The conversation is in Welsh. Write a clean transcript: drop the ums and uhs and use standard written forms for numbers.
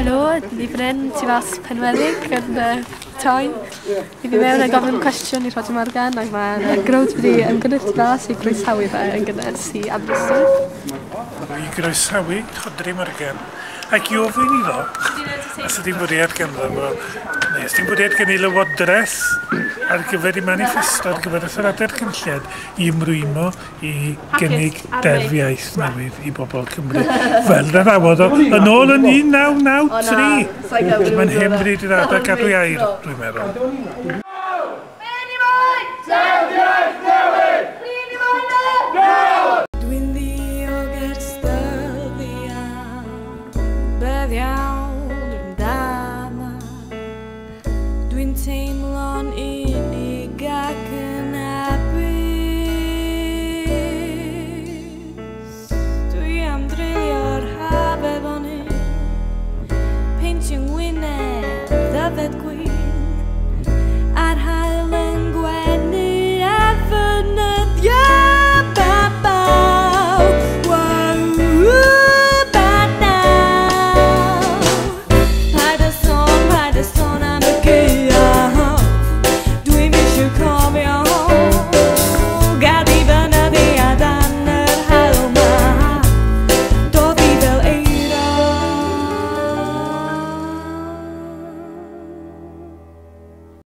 Helo, ni fan hyn tu fas Penweddig yn toi. I fi mewn a gofyn cwestiwn i Rhodri Morgan ac mae yna growd wedi ymgynnull tu fas i groesawu fe yn gynnes i Aberystwyth. I groesawu Rhodri Morgan ac i ofyn iddo os ydy'n bwriad ganddo fo, neu os ydy'n bwriad gen i Lywodraeth ar gyfer ei manifesto, ar gyfer etholiadau'r Cynulliad, i ymrwymo i gynnig Deddf Iaith newydd i bobl Cymru, fel yr awodd o yn ôl yn 1993. Mae'n hen bryd i ddad a gadw i air, dwi'n meddwl. Dwi'n ddiog ers dyddiau,